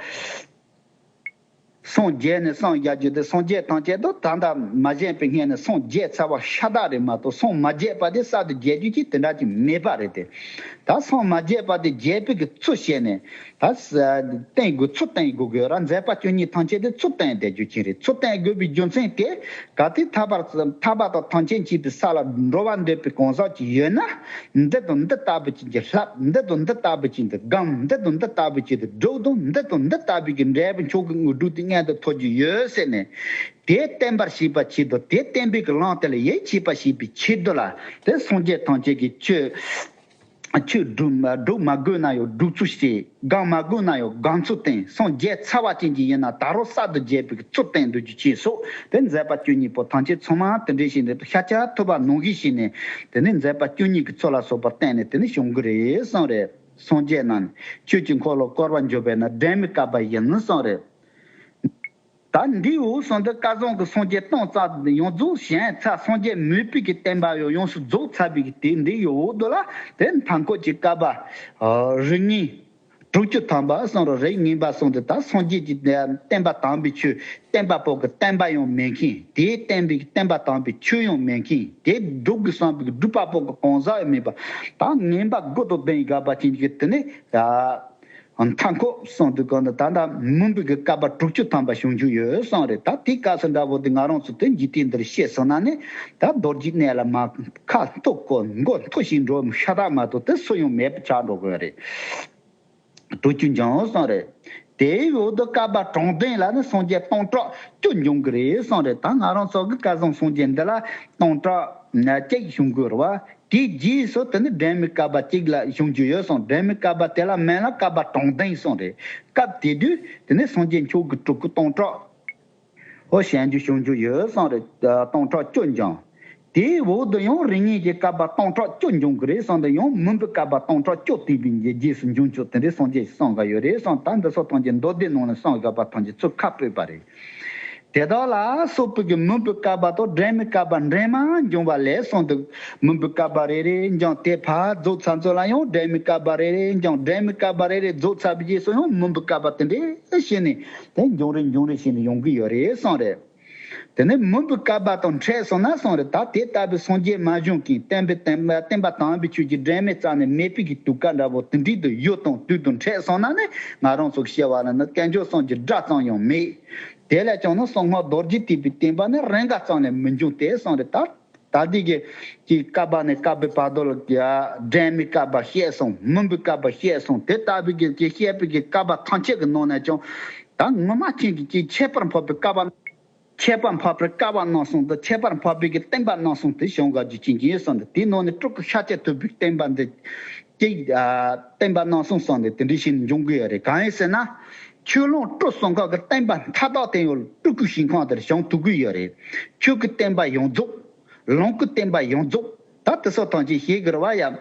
སངས་རྒྱས་ནས་སངས་རྒྱས་རྒྱུ་དེ་སངས་རྒྱས་ཐམས་ཅད་དུ་ད་ལྟ་མ་བཞེངས་པའི་སྔོན་ནས་སངས་རྒྱས་ཚར་བ་ཤ་སྟག་རེད་མ་གཏོགས། སངས་མ་རྒྱས་པ་དེ་གསར་དུ་རྒྱས་རྒྱུ་ཅིག་དེ་འདྲ་ཅིག་མེད་པ་རེད་དེ། ད་སངས་མ་རྒྱས་པ་དེ་རྒྱས་པའི་གི་ཚུལ་བཤད་ནས། ད་བསྟན་དགོས། ཚུལ་བསྟན་དགོས་དགོས་ར། མཛད་པ་བཅུ་གཉིས་ཐམས་ཅད་དེ་ཚུལ་བསྟན་བསྡད་རྒྱུ་ཅིག་རེད། ཚུལ་བསྟན་དགོས་པའི་རྒྱུ་མཚན་དེ། གལ་ཏེ་ཐར་པ་ཐར་པ་དང་ཐམས་ཅད་མཁྱེན་པའི་ས་ལ་འགྲོ་བར་འདོད་པའི་གང་ཟག་ཅིག་ཡོད་ན། འདི་དང་འདི་ལྟ་བུ་ཅིག་གིས་བསླབ། འདི་དང་འདི་ལྟ་བུ་ཅིག་གིས་སྒོམ། འདི་དང་འདི་ལྟ་བུ་ཅིག་གིས་སྒྲུབ་དང་། འདི་དང་འདི་ལྟ་བུ་གི་འབྲས་བུ་མཆོག་གི་དངོས་གྲུབ་དེ་མངོན་དུ་ཐོབ་རྒྱུ་ཡོད་ཟེར་ནས། དེ་བསྟན་པར་བྱེད་པའི་ཆེད་དུ། དེ་བསྟན་པའི་གི་ལམ་དེ་ལ་ཡིད་ཆེས་པར་བྱེད་པའི་ཆེད་དུ་ལ། དེ་སངས་རྒྱས་ཐམས་ཅད་ཀྱིས་ཆོས། ཆོས་སྒྲུབ་སྒྲུབ་མ་དགོས་ན་ཡང་སྒྲུབ་ཚུལ་བཤད། སྒོམ་མ་དགོས་ན་ཡང་སྒོམ་ཚུལ་བསྟན། སངས་རྒྱས་ཚར་བ་ཅན་གྱི་ཡིན་ན་ད་རུང་གསར་དུ་རྒྱས་པའི་ཚུལ་བསྟན་འདུག་རྒྱུ་ཅིག་སོགས། དེ་མཛད་པ་བཅུ་གཉིས་པོ་ཐམས་ཅད་ཚང་མ་དེ་འདྲ་ཞིག་ནས་ཤཱཀྱ་ཐུབ་པ་ནང་བཞིན་བྱས་ནས། དེ་ནས་མཛད་པ་བཅུ་གཉིས་ཀྱི་ཚུལ་ལ་སོགས་པ་བསྟན་ནས་དེ་ནས་བྱུང་གི་རེད་གསུངས་རེད། སངས་རྒྱས་རྣམས་ཆོས་ཀྱི་འཁོར་ལོ་བསྐོར་བར་འགྱུར་བས་ན། འབྲལ་མེད་བསྐལ་པ་ཡིན་གསུངས་རེད། ད་འདིའི་འོག་སོང་དུ་སྐལ་བཟང་གི་སངས་རྒྱས་སྟོང་རྩ་ཡོངས་རྫོགས་ཞན་ཚར། སངས་རྒྱས་མོས་པའི་གི་བསྟན་པ་ཡང་ཡོངས་སུ་རྫོགས་ཚར་བའི་གི་དེ་འདི་ཡི་འོག་ཏུ་ལ། དེ་མཐའ་འཁོར་གྱི་བསྐལ་པ། ཨ། རིགས་ངན་དྲུག་ཅུ་ཐམ་པ་གསུངས་རེད། རིགས་ངན་པ་གསུངས་ཏེ། ད་སངས་རྒྱས་ཀྱི་བསྟན་པ་དམ་པའི་ཆོས་བསྟན་པ་པོ་གི་བསྟན་པ་ཡང་མེད་མཁན། དེའི་བསྟན་པའི་གི་བསྟན་པ་དམ་པའི་ཆོས་ཡང་མེད་མཁན། དེ་སྒྲུབ་དགོས་བསམ་པའི་གི་སྒྲུབ་པ་པོ་གི་གང་ཟག་ཡང་མེད་པ། ད་ངན་པ་དགུ་དང་ལྡན་དགའ་བ་ཅན་གྱི་དེ་ནི། ཨ། མཐའ་འཁོབ་གསུངས་དུས་གང་དུ་ད་ལྟ་མུན་པའི་གི་བསྐལ་པ་དྲུག་ཅུ་ཐམ་པ་བྱུང་རྒྱུ་ཡོད་གསུངས་རེད། ད་དེའི་སྐབས་སུ་འདྲ་བོ་དེ་ང་རང་ཚོ་དེ་འཇིག་རྟེན་འདིར་སྐྱེས་སོང་ན་ནི་ད་རྡོ་རྗེ་གནས་ལ་མ་ཁ་འཐོར་གོ་མགོ་འཐོར་ཞིག་འགྲོ་ཤ་སྟག་མ་གཏོགས་དེ་སུ་ཡང་མེད་པ་ཆགས་འགྲོ་གི་རེད། དྲུག་ཅུ་འབྱུང་གསུངས་རེད། དེའི་འོག་ཏུ་བསྐལ་པ་གྲངས་ལྡན་ལ་ནི་སངས་རྒྱས་སྟོང་ཕྲག་བཅུ་འབྱུང་གི་རེད་གསུངས་རེད། ད་ང་རང་ཚོ་གི་སྐལ་བཟང་སངས་རྒྱས་འདི་ལ་སྟོང་ཕྲག་གཅིག་བྱུང་དགོས་རེད་བ། དེའི་རྗེས་སུ་དེ་ནི་སྒྲོན་མེ་བསྐལ་པ་གཅིག་ལ་བྱུང་རྒྱུ་ཡོད་གསུངས། སྒྲོན་མེ་བསྐལ་པ་དེ་ལ་མིང་ལ་བསྐལ་པ་གྲངས་ལྡན་གསུངས་རེད། སྐབས་དེ་དུས་དེ་ནི་སངས་རྒྱས་མཆོག་གི་སྤྲུལ་སྐུ་སྟོང་ཕྲག་འོ་གཞན་རྒྱུ་བྱུང་རྒྱུ་ཡོད་གསུངས་རེད། སྟོང་ཕྲག་བཅུ་འབྱུང་། དེའི་འོག་ཏུ་ཡང་རིགས་ངེས་ཀྱི་བསྐལ་པ་སྟོང་ཕྲག་བཅུ་འབྱུང་གི་རེད་གསུངས་ཏེ། ཡང་མུན་པའི་བསྐལ་པ་སྟོང་ཕྲག་བཅུ་དེ་བས་རྗེས་སུ་འབྱུང་ཆོག་དེ་འདྲའི་སངས་རྒྱས་ཀྱིས་གསུངས་ག་ཡོད་རེད་གསུངས། ད་འདི་ཚོ་ཐམས་ཅད་མདོ་སྡེ་ནང་ནས་གསུངས་ཡོད་པ་ཐམས་ཅད་ཚུར་ཁ་སྤྲོད་པ་རེད། དེ་དག་ལ་སོགས་པའི་གི་མུན་པའི་བསྐལ་པ་དང་སྒྲོན་མེའི་བསྐལ་པ་འདྲེས་མ་འབྱུང་བ་ལས་གསུངས་ཏེ། མུན་པའི་བསྐལ་པ་རེ་རེ་འབྱུང་སྟེ་ཕར་རྫོགས་ཚར་ཚོ་ལ་ཡང་སྒྲོན་མེའི་བསྐལ་པ་རེ་རེ་འབྱུང་། སྒྲོན་མེའི་བསྐལ་པ་རེ་རེ་རྫོགས་ཚར་བའི་རྗེས་སུ་ཡང་མུན་པའི་བསྐལ་པ་དེ་འདྲའི་བྱས་ནས་དེ་འབྱུང་རེ་འབྱུང་རེ་བྱས་ནས་ཡོང་གི་ཡོད་རེད་གསུངས་རེད། དེ་ནས་མུན་པའི་བསྐལ་པ་དང་འཕྲད་སོང་ན་གསུངས་རེད། ད་དེ་ལྟ་བུའི་སངས་རྒྱས་མ་བྱུང་གིན་བསྟན་པའི་བསྟན་པ་དམ་པའི་ཆོས་ཀྱི་སྒྲོན་མེ་རྩ་ནས་མེད་པའི་གི་དུས་སྐབས་འདྲ་བོ་དེ་འདྲའི་དུ་ཡུལ་དང་དུས་དང་འཕྲད་སོང་ན་ནི་ང་རང་ཚོ་སྐྱེ་བ་ལ་ནི་དཀོན་མཆོག་གསུམ་གྱི་སྒྲ་ཙམ་ཡང་མེད། དེ་ལས་ཀྱང་ནི་གསང་སྔགས་རྡོ་རྗེ་ཐེག་པའི་བསྟན་པ་ནི་རེས་འགའ་ཙམ་ལས་མི་འབྱུང་སྟེ་གསུངས་རེད། ད་ད་ལྟའི་གི་གི་བསྐལ་པ་ནས་བསྐལ་པའི་བར་དོ་ལ་གི་སྒྲོན་མེའི་བསྐལ་པ་བཤད་སོང་། མུན་པའི་བསྐལ་པ་བཤད་སོང་། དེ་ལྟ་བུའི་གི་གི་བཤད་པའི་གི་བསྐལ་པ་ཐམས་ཅད་ཀྱི་ནང་ནས་ཀྱང་ད་ངོ་མ་ཅན་གྱི་གི་ཁྱད་པར་འཕགས་པའི་བསྐལ་པ། ཁྱད་པར་འཕགས་པའི་བསྐལ་པ་རྣམ་གསུམ་དང་ཁྱད་པར་འཕགས་པའི་གི་བསྟན་པ་རྣམ་གསུམ་དེ་བྱུང་དགོས་རྒྱུ་ཅན་གྱི་ཡིན་གསུངས་ཏེ། དེའི་ནང་ནས་སྤྲུལ་སྐུ་ཤཱཀྱ་ཐུབ་པའི་བསྟན་པ་འདི་གཅིག་ཨ་བསྟན་པ་རྣམ་གསུམ་གསུངས་ཏེ་དེ་འདྲ་ཞིག་འབྱུང་གི་ཡོད་རེད། གང་ཡིན་ཟེར་ན། ཆོས་ལོངས་སྤྲུལ་གསུམ་ཀ་གི་བསྟན་པ་མཐའ་དག་དེ་ཡང་སྤྲུལ་སྐུའི་ཞིང་ཁམས་དེར་བྱུང་ཐུབ་ཀྱི་ཡོད་རེད། ཆོས་ཀྱི་བསྟན་པ་ཡོངས་རྫོགས། ལོངས་སྐུའི་བསྟན་པ་ཡོངས་རྫོགས། ད་དེ་ཚོ་ཐམས་ཅད་ཤེས་དགོས་རེད་བ་ཡ།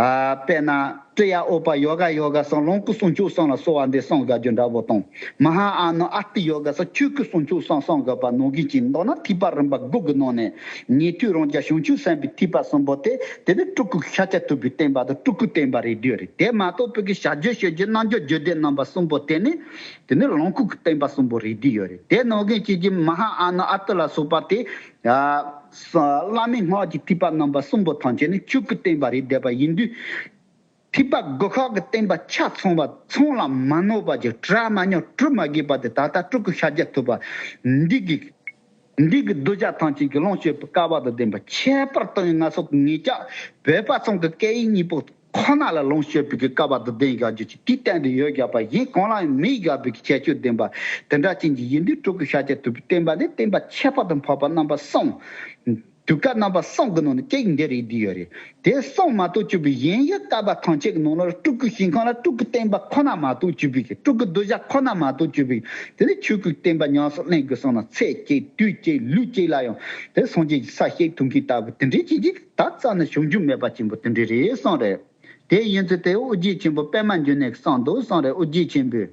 ཨ་དཔེར་ན་ཀྲི་ཡ་ཨོ་པ་ཡོ་ག་ཡོ་ག་སོགས་ལོངས་སྐུ་སུམ་ཅུ་སོ་གསུམ་ལ་གསོལ་བ་འདེབས་གསུང་དགོས་རྒྱུ་འདྲ་བོ་དང་། མ་ཧཱ་ཨ་ནུ་ཨ་ཏི་ཡོ་ག་སོགས་ཆོས་སྐུ་སུམ་ཅུ་སོ་གསུམ་གསུང་དགོས་པ་ནང་བཞིན་གྱི་མདོར་ན་ཐེག་པ་རིམ་པ་དགུ་གི་ནང་ནས་ཉན་ཐོས་རང་རྒྱལ་བྱང་ཆུབ་སེམས་དཔའི་ཐེག་པ་གསུམ་པོ་དེ་དེ་ནི་སྤྲུལ་སྐུ་ཤཱཀྱ་ཐུབ་པའི་བསྟན་པ་དང་སྤྲུལ་སྐུའི་བསྟན་པ་རེད་འདུག་རེད། དེ་མ་གཏོགས་པའི་གི་བྱ་རྒྱུད་བཤད་རྒྱུད་རྣལ་འབྱོར་རྒྱུད་སྡེ་རྣམ་པ་གསུམ་པོ་དེ་ནི་དེ་ནི་ལོངས་སྐུ་གི་བསྟན་པ་གསུམ་པོ་རེད་འདུག་ཡོད་རེད། དེ་ནང་བཞིན་གྱི་གི་མ་ཧཱ་ཨ་ནུ་ཨ་ཏི་ལ་སོགས་པ་དེ། ཡ། བླ་མེད་སྔགས་ཀྱི་ཐེག་པ་རྣམ་པ་གསུམ་པོ་ཐམས་ཅད་ནི་ཆོས་ཀྱི་བསྟན་པ་རེད་བསྡད་པ་ཡིན་དུས། ཐེག་པ་དགུ་ཁག་གི་བསྟན་པ་ཆ་ཚང་བ་ཚང་ལ་མ་ནོར་བ་ཅིག་བྲལ་མ་མྱོང་བྲི་མ་དགོས་པ་དེ་ད་ལྟ་སྤྲུལ་སྐུ་ཤཱཀྱ་ཐུབ་པ་འདི་གི་འདི་གི་གདུལ་བྱ་ཐམས་ཅད་ཀྱི་ལོངས་སྤྱོད་པའི་སྐལ་བ་དང་ལྡན་པ་ཁྱད་པར་དུ་ཡང་ང་ཚོ་ངེད་ཅག་བོད་པ་ཚང་གི་སྐད་ཡིག་གཉིས་པོ་ཁོ་ན་ལ་ལོངས་སྤྱོད་པའི་གི་སྐལ་བ་དང་ལྡན་དགོས་རྒྱུ་ཅིག་དེའི་སྟེང་དུ་ཡོད་དགོས་པ་གཞན་གང་ལ་ཡང་མེད་དགོས་པའི་གི་ཁྱད་ཆོས་ལྡན་པ་དེ་འདྲ་ཅན་གྱི་ཡིན་དུས་སྤྲུལ་སྐུ་ཤཱཀྱ་ཐུབ་པའི་བསྟན་པ་ནི་བསྟན་པ་ཁྱད་པར་དུ་འཕགས་པ་རྣམ་པ་གསུམ། དུས་སྐབས་རྣམ་པ་གསུམ་གྱི་ནང་ནས་གཅིག་འདི་རེད་འདི་ཡོད་རེད། དེ་གསུམ་མ་གཏོགས་གཅིག་པུ་གཞན་ཡང་བསྐལ་པ་ཐམས་ཅད་ཀྱི་ནང་ལ་སྤྲུལ་སྐུའི་ཞིང་ཁམས་ལ་སྤྲུལ་སྐུའི་བསྟན་པ་ཁོ་ན་མ་གཏོགས་གཅིག་པུ་གི་སྤྲུལ་སྐུ་གདུལ་བྱ་ཁོ་ན་མ་གཏོགས་གཅིག་པུ་གི་དེ་ནི་ཆོས་སྐུའི་བསྟན་པ་ཉམས་སུ་ལེན་དགོས་བསམ་ན་ཚེ་གཅིག་དུས་གཅིག་ལུས་གཅིག་ལ་ཡང་དེ་སངས་རྒྱས་ཀྱི་ས་སྐྱེ་ཐུབ་མཁན་ལྟ་བུ་དེ་འདྲའི་ཅིག་ཅིག་ད་རྩ་ནས་བྱུང་རྒྱུ་མེད་པ་ཆེན་པོ་དེ་འདྲ་རེད་གསུངས་རེད། དེ་ཡིན་ཚུལ་དེ་ཨོ་རྒྱན་ཆེན་པོ་པདྨ་འབྱུང་གནས་ཀྱིས་གསུངས་འདུག་གསུངས་རེད། ཨོ་རྒྱན་ཆེན་པོས།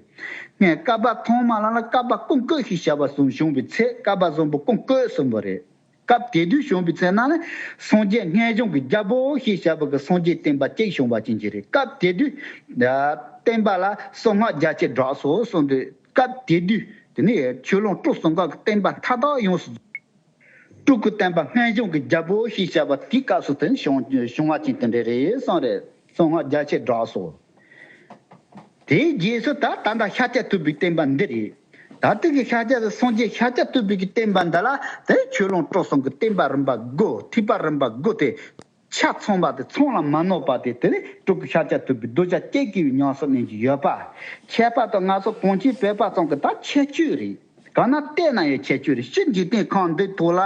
སྔོན་བསྐལ་པ་ཐོག་མ་ལ་ལ་བསྐལ་པ་ཀུན་བཀོད་ཞེས་བྱ་བ་གསུམ་བྱུང་བའི་ཚེ་བསྐལ་པ་གསུམ་པོ་ཀུན་བཀོད་གསུམ་པོ་རེད། སྐབས་དེ་དུས་བྱུང་བའི་ཚེ་ན་ནི་སངས་རྒྱས་སྔོན་བྱུང་གི་རྒྱལ་པོ་ཞེས་བྱ་བ་གི་སངས་རྒྱས་བསྟན་པ་གཅིག་བྱུང་བ་ཅན་གྱི་རེད། སྐབས་དེ་དུས་བསྟན་པ་ལ་གསང་སྔགས་རྒྱ་ཆེར་གྲགས་སོ་གསུངས་ཏེ། སྐབས་དེ་དུས་དེ་ནི་ཆོས་ལོངས་སྤྲུལ་གསུམ་ཀ་གི་བསྟན་པ་མཐའ་དག་ཡོངས་སུ། སྤྲུལ་སྐུ་བསྟན་པ་སྔོན་བྱུང་གི་རྒྱལ་པོ་ཞེས་བྱ་བ་དེའི་སྐབས་སུ་དེ་ནི་བྱུང་བྱུང་བ་ཅན་དེ་འདྲ་རེད་གསུངས་རེད། གསང་སྔགས་རྒྱ་ཆེར་གྲགས་སོ། དེའི་རྗེས་སུ་ད་ད་ལྟ་ཤཱཀྱ་ཐུབ་པའི་བསྟན་པ་འདི་རེད། ད་ལྟའི་གི་ཤཱཀྱ་སངས་རྒྱས་ཤཱཀྱ་ཐུབ་པའི་གི་བསྟན་པ་འདི་ལ་དེ་ཆོས་ལོངས་སྤྲུལ་གསུམ་གི་བསྟན་པ་རིམ་པ་དགུ་ཐེག་པ་རིམ་པ་དགུ་དེ་ཆ་ཚང་བ་དེ་ཚང་ལ་མ་ནོར་བ་དེ་དེ་ནི་སྤྲུལ་སྐུ་ཤཱཀྱ་ཐུབ་པའི་གདུལ་བྱ་སྐྱེ་དགུའི་ཉམས་སུ་ལེན་གྱི་ཡོད་པ། ཁྱད་པར་དུ་ང་ཚོ་གངས་ཅན་བོད་པ་ཚང་གི་ད་ཁྱད་ཆོས་རེད། གང་ན་བལྟས་ན་ཡང་ཁྱད་ཆོས་རེད། སྤྱིར་འཇིག་རྟེན་ཁམས་འདི་ཐོག་ལ་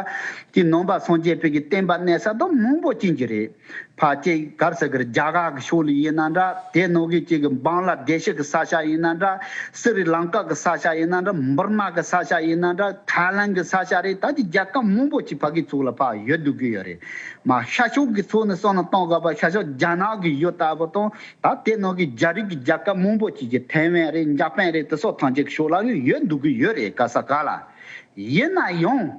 ཀྱི་ནང་པ་སངས་རྒྱས་པའི་གི་བསྟན་པ་གནས་ས་དང་མང་པོ་ཅན་གྱི་རེད། ཕལ་ཆེར་ག་རེ་ཟེར་གི་རེད། རྒྱ་གར་གི་ཕྱོགས་ལ་ཡིན་ན་འདྲ། དེ་ནང་གི་ཅིག་གི་བང་ལ་དེ་ཤི་གི་ས་ཆ་ཡིན་ན་འདྲ། སི་རི་ལང་ཀ་གི་ས་ཆ་ཡིན་ན་འདྲ། འབུར་མ་གི་ས་ཆ་ཡིན་ན་འདྲ། ཐའི་ལན་གི་ས་ཆ་རེད། ད་ཅིག་རྒྱལ་ཁབ་མང་པོ་ཅིག་ཕ་གི་ཚུགས་ལ་ཕ་ཡོད་འདུག་གི་ཡོད་རེད། མ་ཤར་ཕྱོགས་ཀྱི་ཚུགས་ནས་སོང་ན་གཏོང་དགོས་པ་ཤར་ཕྱོགས་རྒྱ་ནག་གི་ཡུལ་ལྟ་བུ་དང་། ད་དེ་ནང་གི་རྒྱ་རིགས་ཀྱི་རྒྱལ་ཁབ་མང་པོ་ཅིག་གི་ཐའེ་ཝན་རེད། འཇར་པན་རེད། དེ་སོགས་ཐམས་ཅད་ཀྱི་ཕྱོགས་ལ་ཡོད་འདུག་གི་ཡོད་རེད། ག་ས་ག་ལ། ཡིན་ན་ཡང་།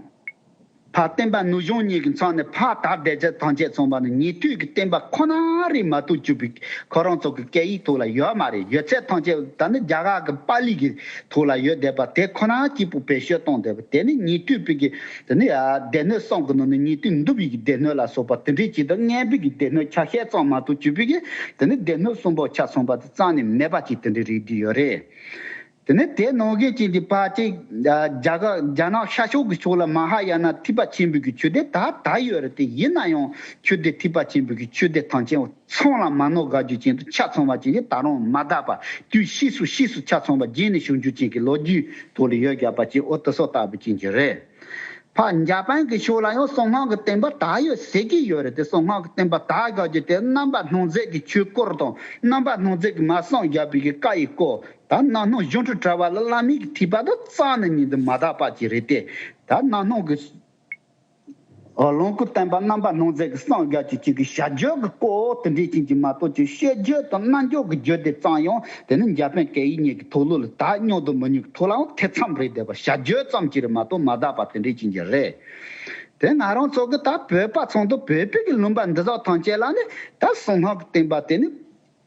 ཕར་བསྟན་པ་ནུབ་བྱང་གཉིས་ཀྱི་མཚམས་ནས་ཕར་དར་བསྡད་ཚད་ཐམས་ཅད་ཚང་མ་ནི་ཉན་ཐོས་ཀྱི་བསྟན་པ་ཁོ་ན་རེད་མ་གཏོགས་གྱུར་པའི་ཁོ་རང་ཚོ་གི་སྐད་ཡིག་ཐོག་ལ་ཡོད་མ་རེད། ཡོད་ཚད་ཐམས་ཅད་ད་ནི་རྒྱ་གར་གྱི་པཱ་ལི་གི་ཐོག་ལ་ཡོད་བསྡད་པ་དེ་ཁོ་ན་གཅིག་པུ་བེད་སྤྱོད་བཏང་བསྡད་པ་དེ་ནི་ཉན་ཐོས་པའི་གི་དེ་ནི་ཨ་སྡེ་སྣོད་གསུམ་གྱི་ནང་ནས་ཉན་ཐོས་འདུལ་བའི་གི་སྡེ་སྣོད་ལ་སོགས་པ་དེ་འདྲའི་ཅིག་དང་སྔོན་པའི་གི་སྡེ་སྣོད་ཆ་ཤས་ཙམ་མ་གཏོགས་གྱུར་པའི་གི་དེ་ནི་སྡེ་སྣོད་གསུམ་པོ་ཆ་ཚང་པ་དེ་རྩ་ནས་མེད་པ་ཅིག་དེ་འདྲའི་རིགས་དེ་ཡོད་རེད། དེ་ནས་དེ་ནང་བཞིན་ཅན་གྱི་ཕར་ཅིག་རྒྱ་གར་རྒྱ་ནག་ཤར་ཕྱོགས་ཀྱི་ཕྱོགས་ལ་མ་ཧཱ་ཡ་ན་ཐེག་པ་ཆེན་པོའི་གི་ཆོས་སྡེ་ད་ད་ཡོད་རེད། དེ་ཡིན་ན་ཡང་ཆོས་སྡེ་ཐེག་པ་ཆེན་པོའི་གི་ཆོས་སྡེ་ཐམས་ཅད་ཚང་ལ་མ་ནོར་དགའ་རྒྱུ་ཅན་དུ་ཆ་ཚང་བ་ཅན་གྱི་ད་རུང་མ་དག་པ་དུས་ཕྱིས་སུ་ཕྱིས་སུ་ཆ་ཚང་བ་རྗེས་ནས་བྱུང་རྒྱུ་ཅན་གྱི་ལོ་རྒྱུས་ཐོག་ལ་ཡོད་བཞག་པ་ཅན་འོ་དེ་སོགས་ལྟ་བུ་ཅན་གྱི་རེད། ཕར་འཇར་པན་གྱི་ཕྱོགས་ལ་ཡང་གསང་སྔགས་ཀྱི་བསྟན་པ་དར་ཡོད་ཟེར་གྱི་ཡོད་རེད་དེ། གསང་སྔགས་ཀྱི་བསྟན་པ་དར་དགོས་ཀྱི་དེ་རྣམ་པར་སྣང་མཛད་ཀྱི་ཆོས་སྐོར་དང་རྣམ་པར་སྣང་མཛད་ཀྱི་མ་གསུངས་བཞག་པའི་གི་བཀའ་ཡི་སྐོར། ད་རྣམ་སྣང་སྒྱུ་འཕྲུལ་དྲ་བ་ལ་བླ་མའི་གི་ཐེག་པ་དང་རྩ་ནས་ཉིད་དུ་མ་དག་པ་ཅིག་རེད་དེ། ད་རྣམ་སྣང་གི་ལོངས་སྐུ་བསྟན་པ་རྣམ་པར་སྣང་མཛད་ཀྱི་གསུངས་བཞག་ཅིག་ཅིག་གི་བྱ་བརྗོད་ཀྱི་སྐོར་དེ་འདྲའི་ཅན་གྱི་མ་གཏོགས་ཀྱི་བཤད་རྒྱུད་དང་རྣལ་འབྱོར་གྱི་རྒྱུད་སྡེ་ཙམ་ཡང་དེ་ནི་འཇར་པན་སྐད་ཡིག་གཉིས་ཀྱི་ཐོག་ལོ་ལ་ད་སྙོམས་དུ་མི་ཉུང་གི་ཐོག་ལའང་ཐེ་ཚོམ་རེད་བསྡད་པ་བྱ་རྒྱུད་ཙམ་ཅིག་རེད་མ་གཏོགས་མ་དག་པ་དེ་འདྲའི་ཅན་གྱི་རེད། དེ་ང་རང་ཚོ་གི་ད་བོད་པ་ཚང་དུ་བོད་པའི་གི་ལུང་པ་འདི་དག་ཐམས་ཅད་ལ་ནི་ད་གསང་སྔགས་ཀྱི་བསྟན་པ་དེ་ནི་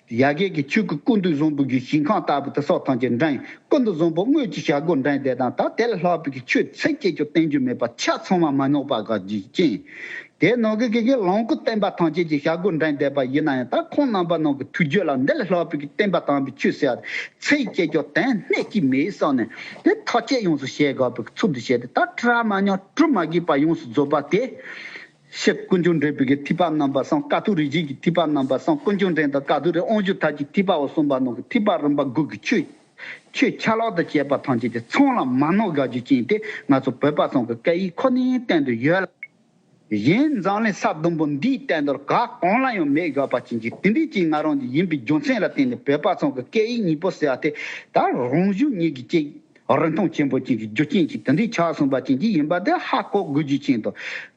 ཡ་གི་གི་ཆོས་ཀྱི་ཀུན་འདུས་བཟང་པོ་གི་ཞིང་ཁམས་ལྟ་བུ་དེ་སོགས་ཐམས་ཅད་འགྲིམ། ཀུན་འདུས་བཟང་པོ་དངོས་ཀྱི་བྱ་སྒོ་འགྲིམ་བསྡད་དང་ད་དེ་ལས་ལྷག་པའི་གི་ཆོས་ཚིག་གཅིག་ཀྱང་བསྟན་རྒྱུ་མེད་པ་ཆ་ཚང་མ་མ་ནོར་བ་དགའ་རྒྱུ་ཅན། དེ་ནང་གི་གི་གི་ལོངས་སྐུ་བསྟན་པ་ཐམས་ཅད་ཀྱི་བྱ་སྒོ་འགྲིམ་བསྡད་པ་ཡིན་ན་ཡང་ད་ཁོང་རྣམ་པ་ནང་གི་ཐུགས་རྒྱུད་ལ་འདི་ལས་ལྷག་པའི་གི་བསྟན་པ་དམ་པའི་ཆོས་ཟེར་ཡ་ཚིག་གཅིག་ཀྱང་དོན་སྣེ་གཅིག་མེད་བསམ་ནས་དེ་ཐག་བཅད་ཡོངས་སུ་བཤད་དགོས་པའི་ཚུལ་དུ་བཤད་དེ་ད་གྲ་མ་ཉམས་གྲུ་མ་རྒྱས་པ་ཡོངས་སུ་རྫོགས་པ་དེ། ཕྱིར་དཀོན་མཆོག་འདྲེན་པའི་གི་ཐེག་པ་རྣམ་པ་གསུམ། ཀ་ཐོག་རིག་བྱེད་ཀྱི་ཐེག་པ་རྣམ་པ་གསུམ། དཀོན་མཆོག་འདྲེན་དང་ཀ་ཐོག་རིག་དབང་ཕྱུག་ཐབས་ཀྱི་ཐེག་པ་འོ་གསུམ་པ་ནང་གི་ཐེག་པ་རིམ་པ་དགུ་གི་ཆོས། ཆོས་ཆ་ལག་ཏུ་བྱས་པ་ཐམས་ཅད་དེ་ཚང་ལ་མ་ནོར་དགའ་རྒྱུ་ཅན་དེ་ང་ཚོ་བོད་པ་ཚང་གི་སྐད་ཡིག་ཁོ་ནའི་སྟེང་དུ་ཡོད་ལ། གཞན་འཛམ་གླིང་ས་བདུན་པོ་འདིའི་སྟེང་དུ་ག་གང་ལ་ཡང་མེད་དགོས་པ་ཅན་གྱི་དེ་འདྲའི་ཅིག་ང་རང་གི་ཡིན་པའི་རྒྱུ་མཚན་ལ་བརྟེན་ནས་བོད་པ་ཚང་གི་སྐད་ཡིག་གཉིས་པོ་ཟེར་བ་དེ་ད་རང་བཞིན་ཉིད་ཀྱི་ཅིག་རིན་ཐང་ཆེན་པོ་ཅན་གྱི་རྒྱུ་རྐྱེན་ཅིག་དེ་འདྲའི་ཆགས་སོང་བ་ཅན་གྱི་ཡིན་པ་དེ་ཧ་གོ་དགོས་རྒྱུ་ཅན་དང་།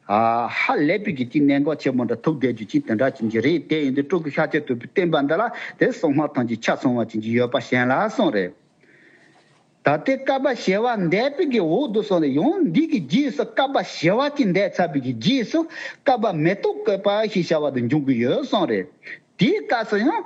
ཧ་ལས་པའི་གི་ཅིག་གནད་འགག་ཆེན་པོ་འདྲ་ཐུག་བསྡད་རྒྱུ་ཅིག་དེ་འདྲ་ཅན་གྱི་རེད། དེ་ཡིན་དུས་སྤྲུལ་སྐུ་ཤཱཀྱ་ཐུབ་པའི་བསྟན་པ་འདི་ལ་དེ་གསང་སྔགས་ཐམས་ཅད་ཆ་ཚང་བ་ཅན་གྱི་ཡོད་པ་གཞན་ལ་གསུངས་རེད། ད་ལྟའི་བསྐལ་པ་བྱེ་བ་འདས་པའི་གི་འོག་ཏུ་སོང་ནས་ཡང་འདི་གི་རྗེས་སུ་བསྐལ་པ་བྱེ་བ་གཅིག་འདས་ཚར་བའི་གི་རྗེས་སུ་བསྐལ་པ་མེ་ཏོག་བཀོད་པ་ཞེས་བྱ་བ་དེ་འབྱུང་གི་ཡོད་གསུངས་རེད། དེའི་སྐབས་སུ་ཡང་།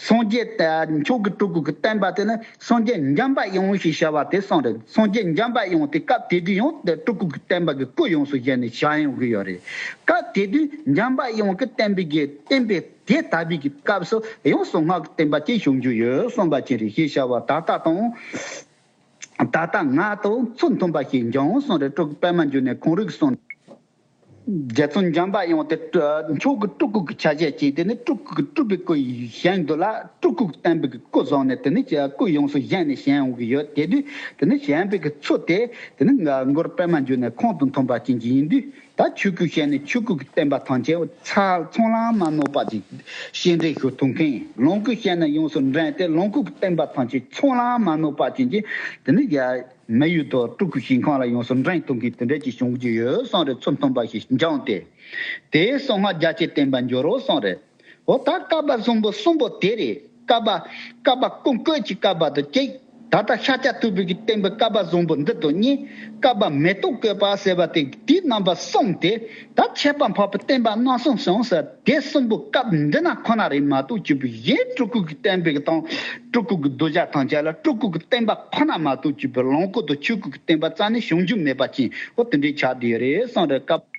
སངས་རྒྱས་ད་མཆོག་གི་སྤྲུལ་སྐུ་གི་བསྟན་པ་དེ་ནི་སངས་རྒྱས་འཇམ་པའི་དབྱངས་ཞེས་བྱ་བ་དེ་གསུངས་རེད། སངས་རྒྱས་འཇམ་པའི་དབྱངས་དེ་སྐབས་དེ་དུས་ཡང་དེ་སྤྲུལ་སྐུ་གི་བསྟན་པ་གི་སྐུ་ཡོངས་སུ་བཞེངས་ནས་བཞེངས་ཡོང་གི་ཡོད་རེད། སྐབས་དེ་དུས་འཇམ་པའི་དབྱངས་ཀྱི་བསྟན་པའི་གི་བསྟན་པའི་དེ་དག་པའི་གི་སྐབས་སུ་ཡང་གསང་སྔགས་ཀྱི་བསྟན་པ་ཅིག་བྱུང་རྒྱུ་ཡོད་གསུངས་པ་ཅིག་རེད་ཞེས་བྱ་བ་ད་ལྟ་དང་། ད་ལྟ་ང་དང་ཚུལ་མཐུན་པ་ཞིག་འབྱུང་གསུངས་རེད། སྤྲུལ་སྐུ་པདྨ་འབྱུང་གནས་ཁོང་རང་གིས་གསུངས། རྗེ་བཙུན་འཇམ་པའི་དབྱངས་དེ་སྤྲུ་མཆོག་གི་སྤྲུལ་སྐུ་གི་ཆ་བྱད་ཅིག་དེ་ནི་སྤྲུལ་སྐུ་གི་སྤྲུལ་པའི་སྐུ་ཡི་ཞིང་དུ་ལ་སྤྲུལ་སྐུ་གི་བསྟན་པའི་གི་སྐུ་བཟུང་ནས་དེ་ནི་སྐུ་ཡོངས་སུ་བཞེངས་ནས་བཞེངས་ཡོང་གི་ཡོད། དེ་དུས་དེ་ནི་བཞེངས་པའི་གི་ཚུལ་དེ་དེ་ནི་ང་མགུར་པདྨ་འབྱུང་གནས་ཁོང་དང་མཐུན་པ་ཅན་གྱི་ཡིན་དུས་ད་ཆོས་སྐུ་བཞེངས་ནས་ཆོས་སྐུ་གི་བསྟན་པ་ཐམས་ཅད་ཚ་ཚང་ལ་མ་ནོར་བ་ཅིག་སྤྱན་འདྲེན་ཞུ་ཐུབ་མཁན། ལོངས་སྐུ་བཞེངས་ནས་ཡོངས་སུ་འདྲེན་ཏེ་ལོངས་སྐུ་གི་བསྟན་པ་ཐམས་ཅད་ཚང་ལ་མ་ནོར་བ་ཅན་གྱི་དེ་ནི་ཡ། མི་ཡུལ་དུ་སྤྲུལ་སྐུ་ཞིང་ཁམས་ལ་ཡོངས་སུ་འདྲེན་ཐུབ་མཁན་དེ་འདྲ་ཅིག་བྱུང་རྒྱུ་ཡོད་གསུངས་རེད། ཚུལ་མཐུན་པ་ཞིག་འབྱུང་སྟེ། དེའི་གསང་སྔགས་རྒྱ་ཆེར་བསྟན་པར་འགྱུར་རོ་གསུངས་རེད། འོ་ད་བསྐལ་པ་གསུམ་པོ་གསུམ་པོ་དེ་རེད། བསྐལ་པ་བསྐལ་པ་ཀུན་བཀོད་ཀྱི་བསྐལ་པ་དང་གཅིག་ད་ལྟ་ཤཱཀྱ་ཐུབ་པའི་གི་བསྟན་པའི་བསྐལ་པ་གསུམ་པོ་འདི་དང་གཉིས། བསྐལ་པ་མེ་ཏོག་བཀོད་པ་ཟེར་བ་དེ་དེའི་རྣམ་པ་གསུམ་དེ་ད་ཁྱད་པར་འཕགས་པའི་བསྟན་པ་རྣམ་གསུམ་བྱུང་ཟེར་དེ་གསུམ་པོ་སྐབས་འདི་ན་ཁོ་ན་རེད་མ་གཏོགས་གྱུར་པའི་གཞན་སྤྲུལ་སྐུ་གི་བསྟན་པའི་གི་དང་སྤྲུལ་སྐུ་གི་གདུལ་བྱ་ཐམས་ཅད་ལ་སྤྲུལ་སྐུ་གི་བསྟན་པ་ཁོ་ན་མ་གཏོགས་གྱུར་པའི་ལོངས་སྐུ་དང་ཆོས་སྐུ་གི་བསྟན་པ་རྩ་ནས་བྱུང་རྒྱུ་མེད་པ་ཅན་འོ་དེ་འདྲའི་ཆགས་བསྡད་ཡོད་རེད་གསུངས་རེད། སྐབས་